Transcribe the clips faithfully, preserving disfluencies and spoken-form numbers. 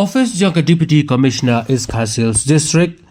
Office jong ka Deputy Commissioner East Khasi Hills District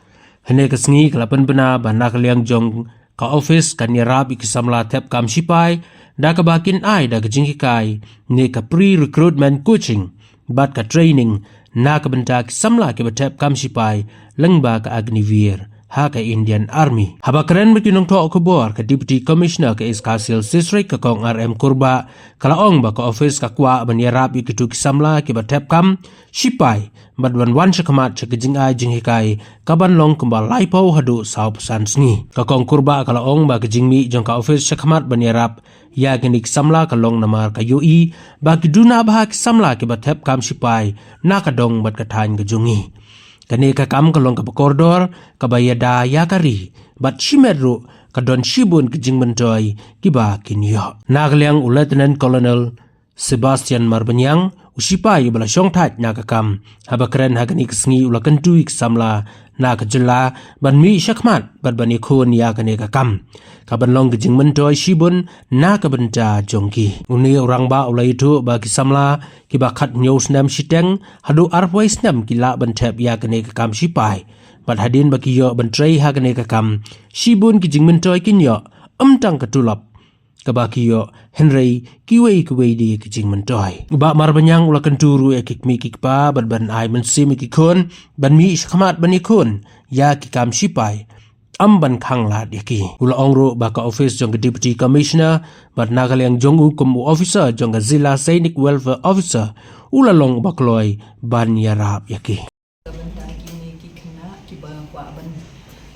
hane ka sngi ka la pynbna ba na ka liang jong ka office kan ïarap ïa ki samla thep kam sipai da kaba kin ai da ka jinghikai ne ka pre-recruitment coaching bad ka training na ka bynta ki samla kiba thep kam sipai lyngba ka Agniveer ha ka Indian Army. Haba kren bad ki nongthoh khubor, ka Deputy Commissioner ka East Khasi Hills District, ka Kong R M Kurbah, ka la ong ba ka office ka kwah ban ïarap ïa kito ki samla kiba thep kam sipai bad ban wan shakhmat sha ka jingai jinghikai kaban long kumba laiphew haduh sawphew san sngi. Ka Kong Kurbah ka la ong ba ka jingmih jong ka office shakhmat ban ïarap ïa kine ki samla ka long namar ka ïohi ba ki duna bha ki samla kiba thep kam sipai na ka dong bad ka thaiñ ka jong ngi. Kane ka kam ka long kaba kordor, kaba ïada ïa ka ri bad shimet ruh ka don shibun ki jingmyntoi kiba kin ïoh. Na ka liang u Lieutenant Colonel Sebastian Marbaniang, u sipai uba la shongthait na ka kam, haba kren ha kane ka sngi u la kyntu ïa ki samla na ka jylla ban mih shakhmat bad ban ïakhun ïa kane ka kam, kaban long ka jingmyntoi shibun na ka bynta jong ki. Une u rangbah u la ïathuh ba ki samla kiba khathynñiew snem shiteng haduh arphew snem ki lah ban thep ïa kane ka kam sipai bad hadien ba ki ïoh ban trei ha kane ka kam, shibun ki jingmyntoi kin ïoh, ym tang ka tulop kaba ki ïoh, hynrei kiwei kiwei de ki jingmyntoi. U Bah Marbaniang u la kyntu ruh ïa ki kmie ki kpa bad ban ai mynsiem ïa ki khun ban mih shakhmat ban ïakhun ïa ki kam sipai, ym ban khanglad ïa ki. U la ong ruh ba ka office jong ka Deputy Commissioner bad na ka liang jong u kum u officer jong ka Zilla Sainik Welfare Officer, u la long uba kloi ban ïarap ïa ki. Ka bynta kine ki khynnah kiba kwah ban,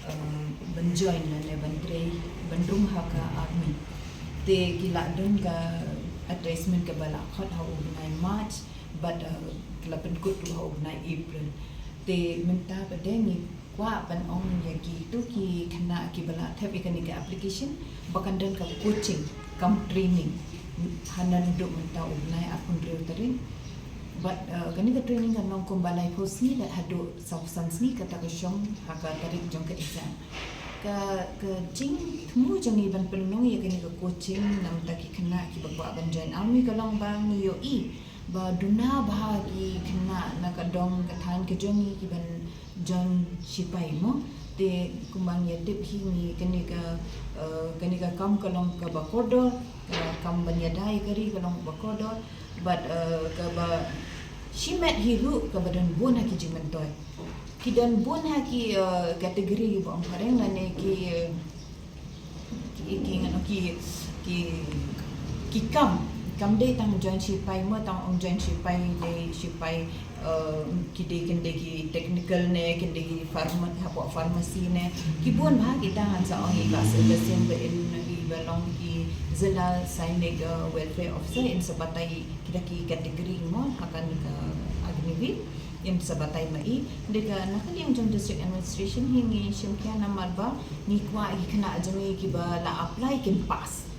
eh, ban join lane ban trei, ban rung ha ka army. Te ki la don ka advertisement kaba la khot ha u bnai March, bad, eh, ki la pynkut ruh ha u bnai April. Te mynta pat de ngi kwah ban ong ïa kito ki khynnah kiba la thep ïa kane ka application ba kan don ka coaching cum training ha naduh mynta u bnai arphew hynriew tarik. Bad, eh, kane ka training kan long kumba laiphew sngi lane haduh sawphew san sngi kata ka shong ha ka tarik jong ka exam. Ka, ka jingthmu jong ngi ban pynlong ïa kane ka coaching na bynta ki khynnah kiba kwah ban join army ka long ba ngi ïohi ba duna bha ki khynnah na ka dong ka thaiñ ka jong ngi kiban join sipai mo. Te kumba ngi ïa tip hi ngi kane ka, eh, kane ka kam ka long kaba kordor, ka kam ban ïada ïa ka ri ka long kaba kordor. Bad, eh, kaba shimet hi ruh kaba don bun ha ki jingmyntoi. Ki don bun ha ki, eh, category ba ong phareng lane ki, eh, ki, ki, ngano ki, ki, ki kam. Kam dei tang join sipai mo, tang ong join sipai, dei sipai, eh, ki dei, kin dei ki technical ne, kin dei ki pharma-, hapoh pharmacy ne. Ki bun bha kita, ngan sa ong ïa ka Silver Sing ba in, iba long ki Zilla Sainik, eh, Welfare Officer, in sa batai kita ki category mo ha kane ka Agniveer, in sa batai ma i. Dei ka na ka liang jong district administration hi ngi shim khia namar ba ngi kwah ki khynnah jong ngi kiba la apply kin pass.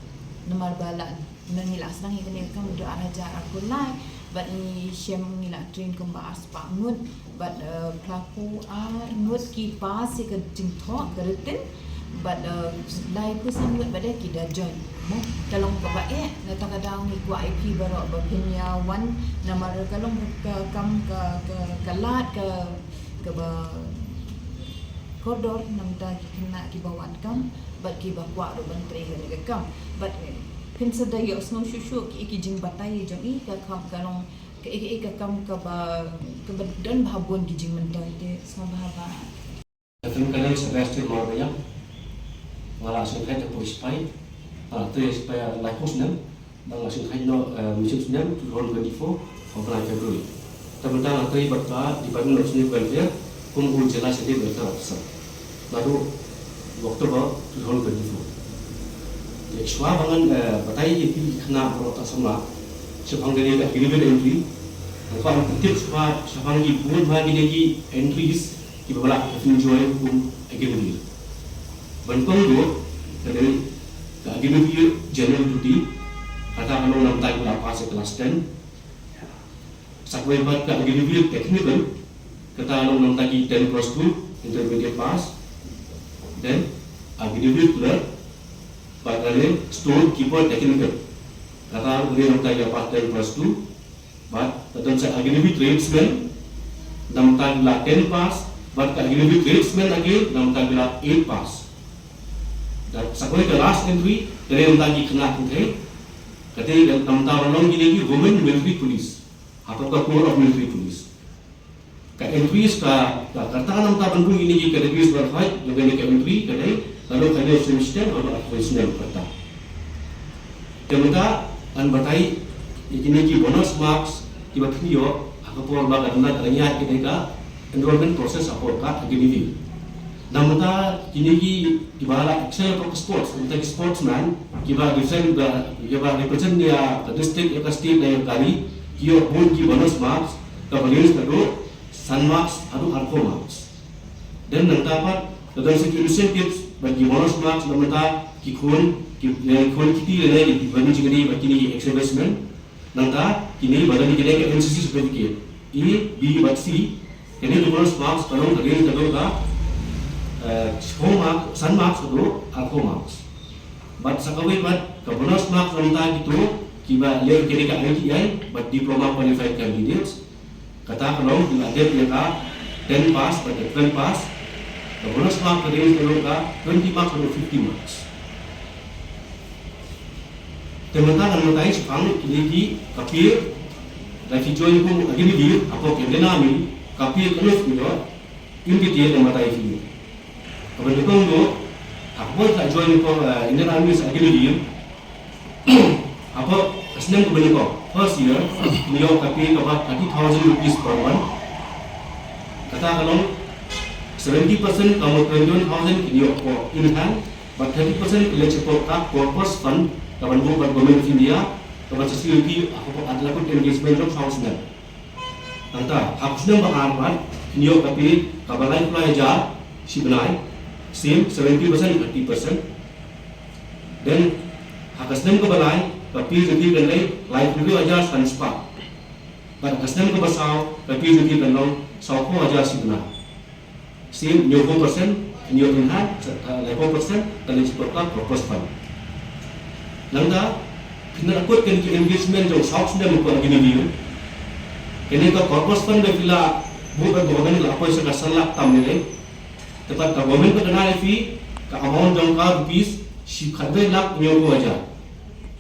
Namar ba la, na ngi la sdang ïa kane ka kam naduh ar hajar arphew lai, bad ngi shem, ngi la train kumba arspah ngut, bad, eh, phraphew ar ngut ki pass ïa ka jingthoh ka written, bad, eh, laiphew san ngut bad de ki da join. Mo, ka long kaba eh, na kata ka daw ngi kwah ïa phi baroh ba phin ïa wan, namar ka long ka kam ka, ka, ka lad ka, kaba kordor na bynta ki khynnah kiba wad kam bad kiba kwah ruh ban trei kane ka kam. Bad, eh, phin sa da ïohsngew shuh shuh ki, ki jingbatai jong i, ka kam ka long ka, ka, ka kam kaba, kaba don bha bun ki jingmyntoi, te sngewbha ba. Lieutenant Colonel Sebastian Marbaniang. Nga la shongthait hapoh sipai. Nga la trei sipai laiphew snem. Bad nga shongthait noh, eh, mynshem snem two thousand twenty-four, ha u bnai February. Te mynta nga trei bad ka Department of Senior Welfare kum u Zilla Sainik Welfare Officer naduh October two thousand twenty-four. Te shuwa ba ngan, eh, batai ïa phi ki khynnah baroh, ki samla, shaphang kane ka Agniveer entry, nga kwah ban pyntip shuwa shaphang ki bun bha kine ki entries kiba la, ka pynjoin kum Agniveer. Ban pang ruh, ka dei ka Agniveer General Duty, kata ka long na bynta kiba la pass ïa ka class ten. Sa kawei pat ka Agniveer Technical, kata ka long na bynta ki ten plus two, intermediate pass. Then Agniveer Clerk, bad ka dei Storekeeper Technical, kata ka long na bynta kiba la pass ten plus two. Bad ka don sa Agniveer Tradesman, Namta ki la ten pass, bad ka Agniveer Tradesmen agi, namta ki la eight pass. Da sa kawei ka last entry, ka dei namta ki khynnah kynthei, ka dei namta ban long kine ki Women Military Police. Hapoh ka Corps of Military Police. Ka entries ka, ka, kata ka namta ban bun kine ki categories ban hoi, jong kane ka entry, ka dei, ka dei ka dei snem, ka dei snem kata. Te mynta, ngan batai, ïa kine ki bonus marks, kiba phi ïoh, ha ka por ba ka dang ïa kine ka enrollment process hapoh ka Agniveer. Namta kine ki, kiba la excel hapoh sports, namta ki sportsman, kiba defend, ba, kiba represent ïa ka district, ïa ka state, ïa ka ri, ki ïoh bun ki bonus marks, kaba range naduh san marks haduh arphew marks. Then nangta pat, ka don sa ki incentives, bad ki bonus marks, namta ki khun, ki, eh, khun kiti lane, ki, bad ki jingkini, bad kine ki ex-servicemen. Nangta, kine ba don kine ka N C C certificate. A, B bad C, kine ka bonus marks ka long ka range ka dei ka, eh, four mark, san marks haduh, ah, four marks. Bad sa kawei pat, ka bonus marks nangta kito, kiba leh kine ka I T I, bad diploma qualified candidates. Kata ka long, kiba dep ïa ka ten pass, bad ka twelve pass. Ka bonus mark ka range ka long ka twenty marks haduh fifty marks. Te mynta ngan mynta shaphang kine ki, ka pir, lada phi join kum Agniveer, hapoh ka Indian Army, ka pir ka nus phi ïoh, in detail ngan mynta phi ïoh. Kaba nyngkong ruh, hapoh ka join kum, eh, Indian Army sa Agniveer, hapoh ka snem kaba nyngkong, first year, phin ïoh ka pir kaba thirty thousand rupees per month. Kata ka long, seventy percent ka mut twenty-one thousand phin ïoh hapoh in hand, bad thirty percent ki leit shapoh ka corpus fund, kaban buh bad Government of India, kaban sa siew ïa phi, hapoh ka la kut engagement jong saw snem. Nangta, ha ka snem ba ar pat, phin ïoh ka pir, kaba laiphew lai hajar, shi bnai, same, seventy percent, thirty percent. Then, ha ka snem kaba lai, ka pir jong phi kan long, laiphew hynriew hajar san spah. Bad ha ka snem kaba saw, ka pir jong phi kan long, sawphew hajar shi bnai. Same, hynñiewphew percent, hynñiew in hand, sa, uh, laiphew percent, ka leit shapoh ka corpus fund. Nangta, phin ïa kut kane ka engagement jong saw snem hapoh Agniveer. Kane ka corpus fund ba phi la buh bad government la poi sa ka san lak tam ne lei. Te pat ka government ka kynnoh ïa phi, ka amount jong ka rupees, shi khatlai lak hynñiewphew hajar.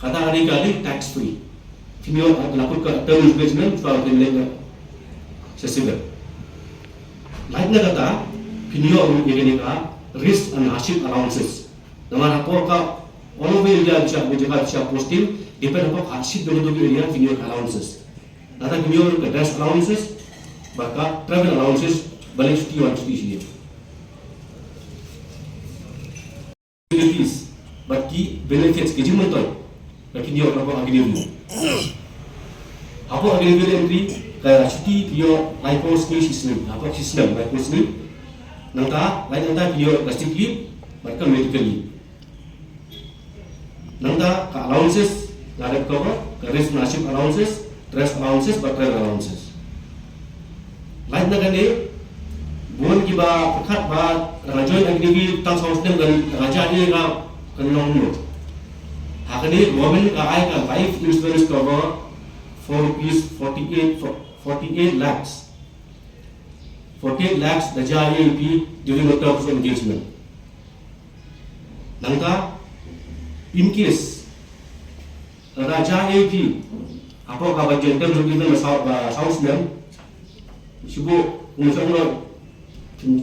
Kata ka dei ka dei tax free. Phin ïoh, la kut ka term engagement, ka phin leit sa civil. Lait na kata, phin ïoh ruh ïa kane ka risk and hardship allowances. Namar hapoh ka all over India, phi sha, phi sha posting, depend hapoh ka hardship jong ka area, phin ïoh ka allowances. Nangta phin ïoh ka dress allowances, bad ka travel allowances, ba leit shuti wan shuti shuti. Facilities, bad ki benefits ki jingmyntoi ba kin ïoh na ka Agniveer. Hapoh Agniveer entry, ka shuti ki ïoh laiphew sngi shi sngi, hapoh shi snem laiphew sngi. Nangta, lait nangta ki ïoh ka sick leave, bad ka medical leave. Nangta, ka allowances, nga dep cover, ka risk and hardship allowances, dress allowances, bad travel allowances. Lait na kane, bun kiba pyrkhat ba lada join Agniveer tang saw snem kan, lada jia ïa ka kan long noh. Ha kane, government ka ai ka life insurance cover for rupees forty-eight, forty-eight lakhs. Forty-eight lakhs lada jia ïa phi during the terms of engagement. Nangta, in case lada jia ïa phi, hapoh kaba jia terms of engagement ba saw, ba saw snem, shu buh, kum shu ong noh,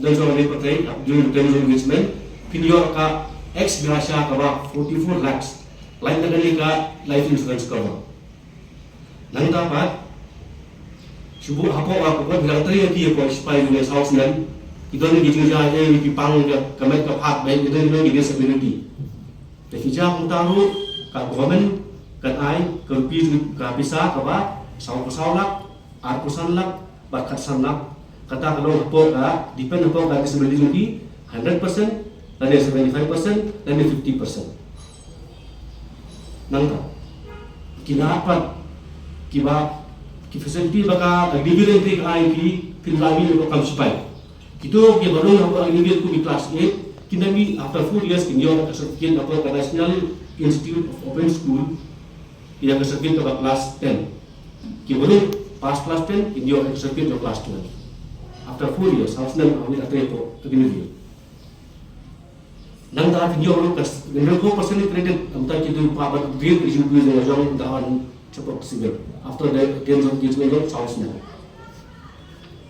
terms of engagement, during the terms of engagement, phin ïoh ka ex gratia kaba forty-four lakhs, lait na kane ka life insurance cover. Nangta pat, shu buh hapoh, hapoh, phi dang trei ïa phi hapoh shipai ne saw snem, ki don ki jingjia, eh, ki pang ka, ka met ka phad, ba ki don ki disability. Te phi jia kumta ruh, ka government kan ai ka rupees, ka pisa kaba saw, saw lak, arphew san lak, bad khatsan lak. Kata ka long hapoh ka, depend hapoh ka disability jong phi, hundred percent, lane seventy-five percent, lane fifty percent. Nangta, ki nat pat, kiba, ki facility ba ka, ka Agniveer ka ai ki, phin la mih hapoh kam shipai. Kito kiba rung hapoh Agniveer kum ki class eight, kin da mih after four years kin ïoh ka certificate hapoh ka National Institute of Open School, ïa ka certificate kaba class ten. Kiba rung pass class ten, kin ïoh ka certificate jong class twelve. After four years, saw snem ha u ïa trei hapoh Agniveer. Nangta phin ïoh ruh ka twenty-four percent credit, namar ki dei ban upgrade ka G P F jong ka jong da on shapoh civil. After the ten years of engagement jong saw snem.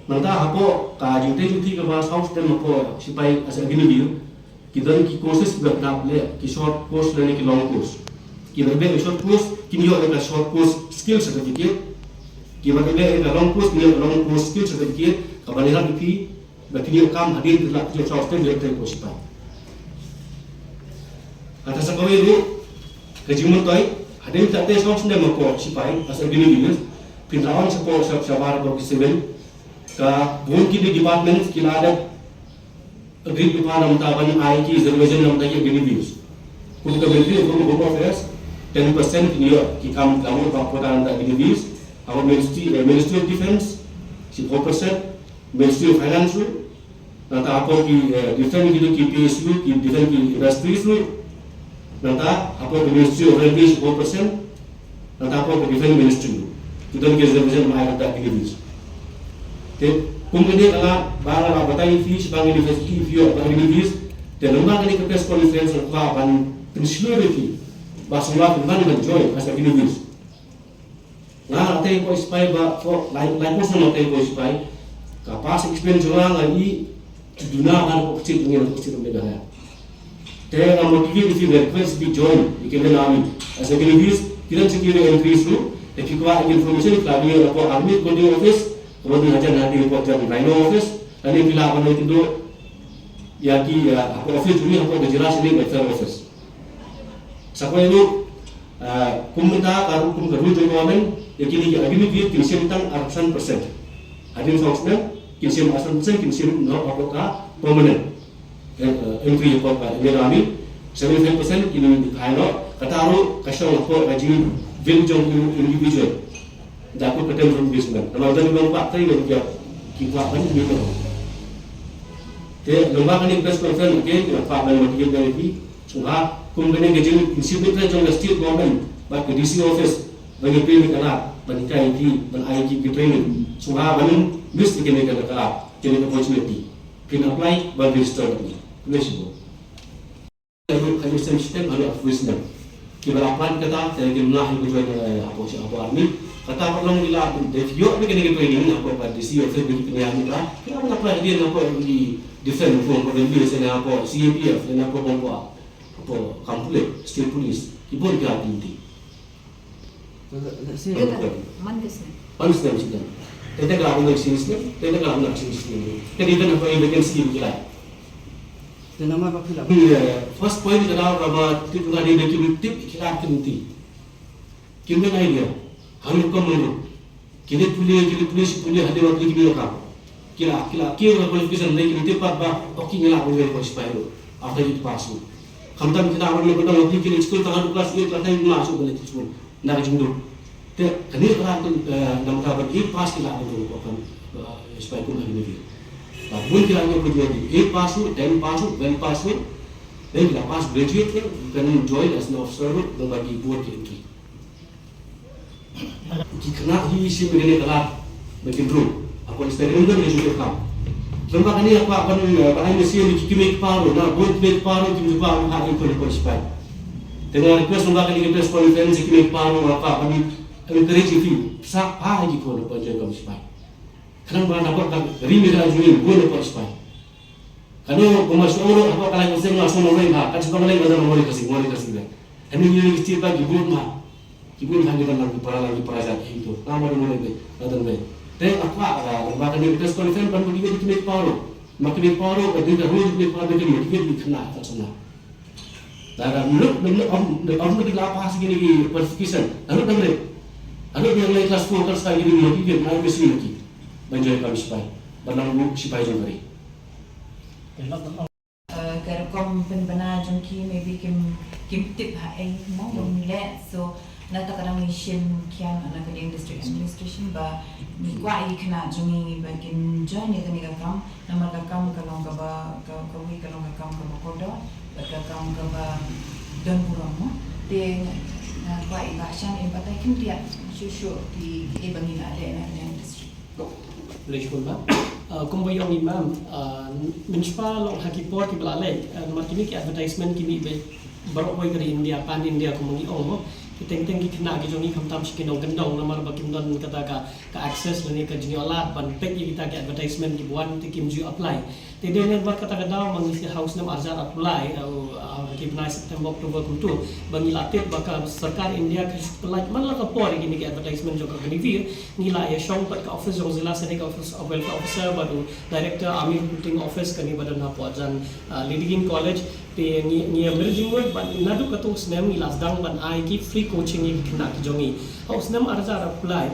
Nangta hapoh ka jingtrei jingtrei kaba saw snem hapoh sipai as Agniveer, ki don ki courses kiba kynap leh, ki short course lane ki long course. Kiba leh ka short course kin ïoh ka short course skill certificate. Kiba leh ka long course kin ïoh ka long course skill certificate. Kaba leh ha ki phi ba kin ïoh kam hadien ki la ki jong saw snem ïoh trei ko sipai. Kata sa kawei ruh ka jingmyntoi hadien ka trei saw snem ko sipai as Agniveer, phin la on shapoh shabar ko ki civil. Ka bun ki department ki la dep agree ki pa namar ban ai ki reservation namar ki Agniveer. Kum ka Ministry of Home Affairs, ten percent ki ïoh ki kam ka mut ba quota namar Agniveer. Hapoh Ministry, eh, Ministry of Defense, six percent, Ministry of Finance ruh, nangta hapoh ki, eh, defense ki, ki P S U, ki defense ki industries ruh, nangta hapoh ki Ministry of Railways, six percent, nangta hapoh ka Defense Ministry ruh. Ki don ki reservation ba ai namar Agniveer. Te kum kane ka la ba nga la batai ïa phi shaphang University of Agniveer. Te lyngba kane ka press conference nga kwah ban pynshlur ïa phi ba sngewbha phin wan ban join as Agniveer. Nga la tei ko sipai ba ko lai lai ko sngewbha tei ko sipai. Ka past experience jong nga i duna ban ko kecil ngin ko kecil Meghalaya. Te nga motivate ïa phi, request ïa phi join ïa ka Indian Army. As Agniveer ki don security entries ruh. Te phi kwah ïa information phi lah ban ïoh hapoh Army Recruiting Office, kaba don hajan hajan hapoh Rhino Office. Lane phi lah ban ïakynduh ïa ki, ïa hapoh office jong ngi hapoh Jaintia Hills Welfare Office. Sa kawei ruh, ah, kum mynta ka ruh kum ka ruh jong government, ïa kine ki Agniveer kin shim tang arphew san percent. Hadien saw snem kin shim arphew san percent kin shim noh hapoh ka permanent. Eh, eh, entry hapoh ka Indian Army, seventy-five percent kin phai noh, kata ruh ka shong hapoh ka jingwin jong u individual. Da kut ka terms and condition. Namar da ngi long kwah tei ngi ki kwah ban ngi long. Te lyngba kane press conference, okay, ngi kwah ban motivate ïa phi. Sngewbha kum kane ka jingshim bynta jong ka state government bad ka D C office, ba ngi pynlong ka lad ban hikai ïa phi, ban ai ïa phi training. Sngewbha ban miss ïa kane ka lad, kane ka opportunity. Phin apply ban register ïa phi. Khublei shibun. Haduh, haduh sem shitem, haduh arphew snem. Kiba la apply kata, te kim lah ïa ka join, eh, hapoh, hapoh army. Kata pat long ki la, te ïoh bad kane ka training hapoh ka D C office, bad ki pynïaid mynta. Ki la apply hadien hapoh ki defense, hapoh, hapoh railway, ne hapoh C A P F, ne hapoh, hapoh, hapoh kam pule, state police. Ki bun ki la apply. Te, te, te, man ka snem. Man ka snem shitem. Te te ka la bun ka snem, te te ka la bun ka snem. Te te ka na ko vacancy ki la. Te namar ba ki la. First point ka daw kaba tip nga dei ba kim tip ki la kim tip. Kim don idea. Hangno ka mano. Ki dei pule, ki dei pule, shi pule, hadien ba ki dei ka. Ki la, ki la, ki la qualification dei ki tip pat ba, okay, ngi lah ban join ko sipai ruh. After you pass ruh. Khamtam ki lah ban join ko dang ki dei school tang haduh class eight, class nine, ngi lah shu ban join school. Na ka jingdum. Te kane ka lah tu, eh, namar ba eight pass ki lah ban join ko kan, eh, sipai kum Agniveer. Ba bun ki lah ban join eight pass ruh, ten pass ruh, twelve pass ruh. Then ki lah pass graduate ruh, kan join as an officer ruh, dang ba ki bun ki entry. Ki khynnah hi shim kane ka lad ba kin rung. Hapoh East Bengal ka jingkyrkhu. Lem bad kane hapoh ban, eh, ba ai message ïa ki kmie ki kpa ruh, na bun kmie ki kpa ruh kim ju kwah ban phah ïa ki khun hapoh sipai. Te nga request lem bad kane ka press conference ïa ki kmie ki kpa ruh, nga kwah ban encourage ïa phi, sa phah ïa ki khun hapoh jong ka sipai. Khnang ba na ka ri Meghalaya jong ngi bun hapoh sipai. Kano kumba shu ong ruh hapoh ka lai Khasi nga shu ong ruh ba ka shu ong ruh ba ka ri Khasi, ka ri Khasi ba. Kane ngi ngi kti ba ki bun ma. Ki bun ma ngi ban lang ki para lang ki para jait hi to. Nga ma dang ruh ba ka dang ba. Te nga kwah ba kane press conference ban motivate ki kmie ki kpa ruh. Ma ki kmie ki kpa ruh ka dei ka role ki kmie ki kpa ruh ba ki motivate ki khynnah ka shu nga. Da da mluk da mluk am da am da la pass kine ki qualification. Anu da mluk. Anu da mluk class four class five kine ki motivate na ki shu ki. Ban join ka sipai. Ban long sipai jong ka ri. Uh, ka rukom pynbna jong ki maybe kim, kim tip ha ei mo, hmm, bym leh. So na kata ka dang ngi shim khia na ka dieng district administration ba ngi kwah ïa ki khynnah jong ngi ba kin join ïa kane ka kam. Namar ka kam ka long kaba, ka, kawei ka long ka kam kaba kordor bad ka kam kaba don burom mo. Te nga kwah ïa ka shan ïa batai khyndiat shuh shuh ki, ki ba ngi la leh na ka dieng district. Khublei shibun, ma'am. Uh, kumba ong i ma'am, uh, mynshwa long ha ki por kiba la leit, uh, namar kine ki advertisement ki mih ba baroh kawei ka ri India, pan India kumba ngi ong mo. Ki teng teng ki khynnah ki jong ngi khamtam sha ki nongkyndong namar ba kim don kata ka, ka access lane ka jingïoh lad ban peit ïa kita ki advertisement kiba wan te kim ju apply. Te dei namar kata ka daw ma ngi ha u snem arhajar arphew lai, uh, uh, ki bnai September, October kumto, ba ngi la tip ba ka sorkar India ka shu pynlait man la ka por ïa kine ki advertisement jong ka Agniveer. Ngi la ïa shong pat ka office jong Zilla Sainik Office, Welfare Officer bad u Director Army Recruiting Office kane ba don hapoh jan, uh, Lediging College. Te ngi, ngi ïa mirjingmut bad naduh katto snem ngi la sdang ban ai ki free coaching ïa ki khynnah ki jong ngi. Ha u snem arhajar arphew lai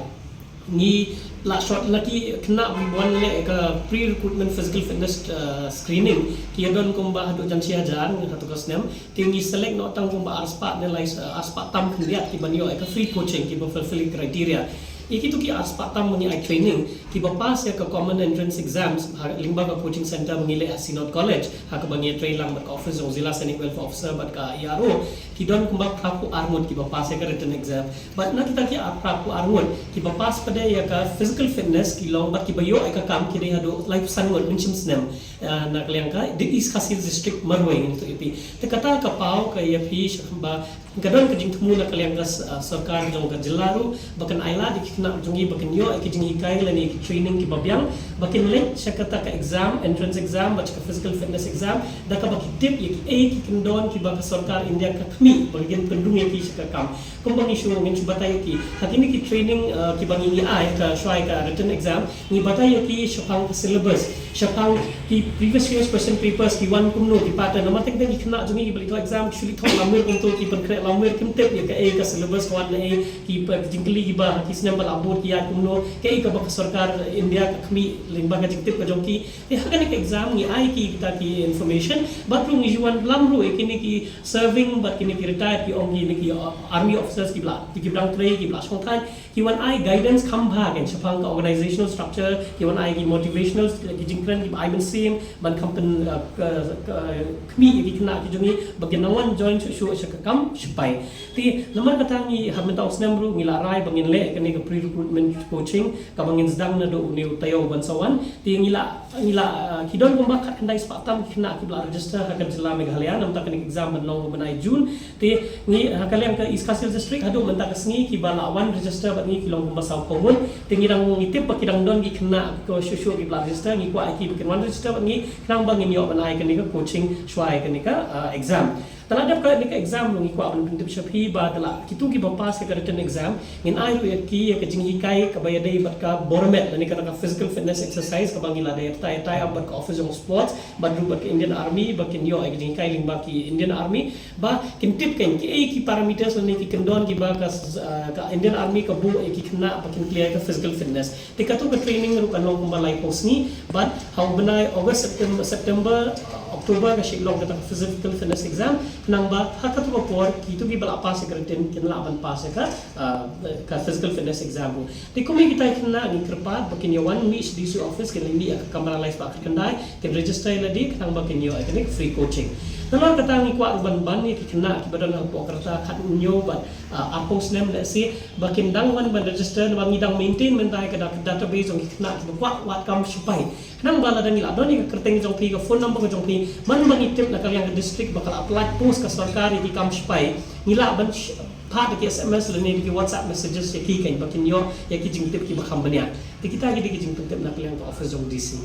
ngi la short, la ki khynnah ba wan leh ka pre-recruitment physical fitness, uh, screening ki ïa don kumba haduh jan shi hajar ha kato ka snem. Te ngi select noh tang kumba arspah ne lai, uh, arspah tam khyndiat kiban ïoh ïa ka free coaching kiba fulfill criteria. Ïa kito ki arspah tam ba ngi ai training kiba pass ïa ka common entrance exams ha lyngba ka coaching center ba ngi leh ha Synod College, ha kaba ngi ïa trei lang bad ka office jong Zilla Sainik Welfare Officer bad ka E R O, ki don kumba phraphew arngut kiba pass ïa ka written exam. Bad na kita ki phraphew arngut kiba pass pat ïa ka physical fitness ki long bad kiba ïoh ïa ka kam ki dei haduh laiphew san ngut mynshem snem, uh, na ka liang ka East Khasi District marwei ngi tu ipi. Te kata ka paw ka ïa phi sha ba ka don ka jingthmu na ka liang ka, uh, sorkar jong ka jylla ruh ba kan ai lad ïa ki khynnah jong ngi ba kan ïoh ïa ki jinghikai lane ïa ki training kiba biang ba kin leit sha kata ka exam, entrance exam bad sha ka physical fitness exam, da kaba ki tip ïa kiei ki kyndon kiba ka sorkar India ka khmih ba kin pyndung ïa ki sha ka kam. Kumba ngi shu, ngin shu batai ïa ki ha kine ki training, uh, kiba ngi, ngi ai ka shwa ïa ka written exam. Ngi batai ïa ki shaphang ka syllabus, shaphang ki previous year's question papers ki wan kumno, ki pattern. Namar teng teng ki khynnah jong ngi kiba leit thoh exam ki shu leit thoh lamwir kumto, ki pynkhreh lamwir, kim tip ïa kaei ka syllabus ka wan naei, ki pa-, jingkylli kiba ki snem ba la bud ki ïaid kumno, kaei kaba ka sorkar India ka khmih lyngba ka jingtip ka jong ki. Te ha kane ka exam ngi ai ki kita ki information bad ruh ngi ju wanlam ruh ïa kine ki serving bad kine ki retired, ki ong kine ki, uh, army officers kiba la, kiba dang trei, kiba la shongthait, ki wan ai guidance kham bha kein shaphang ka organizational structure, ki wan ai ki motivational, ki jingkren kiba ai mynsiem ban kham pyn, uh, ka, ka, khmih ïa ki khynnah ki jong ngi ba kin nang wan join shuh shuh sha ka kam shipai. Te namar kata ngi ha mynta u snem ruh ngi la rai ba ngin leh kane ka pre-recruitment coaching kaba ngin sdang naduh une u taïew ban sa wan. Te ngi la, ngi la, uh, ki don kumba khatkhyndai spah tam ki khynnah kiba la register ha ka jylla Meghalaya na ka bynta kane ka exam ban long ha u bnai June. Te ngi ha ka liang ka East Khasi Hills District haduh mynta ka sngi kiba la wan register bad ngi ki long kumba sawphew ngut. Te ngi dang, ngi tip ba ki dang don ki khynnah ko shuh shuh kiba la register, ngi kwah ïa ki ba kin wan register bad ngi khnang ba ngin ïoh ban ai kane ka coaching shwa ïa kane ka, uh, exam. Te la dep kane ka exam ruh ngi kwah ban pyntip sha phi ba te la kito kiba pass ïa ka written exam ngin ai ruh ïa ki ïa ka jinghikai kaba ïadei bad ka bor met lane kata ka physical fitness exercise kaba ngi la dei tie, tie up bad ka office jong sports bad ruh bad ka Indian Army ba kin ïoh ïa ka jinghikai lyngba ki Indian Army ba kin tip kein kiei ki parameters lane ki kyndon kiba ka, uh, ka Indian Army ka buh ïa ki khynnah ba kin clear ïa ka physical fitness. Te kato ka training ruh kan long kumba laiphew sngi bad ha u bnai August, September, September, uh, October ka shu long kata ka physical fitness exam. Khnang ba ha kato ka por kito kiba la pass ïa ka written kin lah ban pass ïa ka, uh, ka physical fitness exam ruh. Te kum ïa kita ki khynnah ngi kyrpad ba kin ïa wan mih sha D C office, kin leit mih ha ka kamra lai spah khyndai, kin register ïa lade khnang ba kin ïoh ïa kane ka free coaching. Nalor kata ngi kwah ruh ban ban ïa ki khynnah kiba don hapoh ka rta khathynñiew bad, uh, arphew snem lehse ba kin dang wan ban register, naba ngi dang maintain mynta ïa ka da-, database jong ki khynnah kiba kwah wad kam shipai. Khnang ba lada ngi la don ïa ka kyrteng jong phi, ka phone number ka jong phi, man ba ngi tip na ka liang ka district ba ka la pyllait post ka sorkar ïa ki kam shipai, ngi lah ban sh-, phah da ki S M S lane da ki WhatsApp messages ïa ki kein ba kin ïoh ïa ki jingtip kiba kham bniah. Te kita ki dei ki jingpyntip na ka liang ka office jong D C.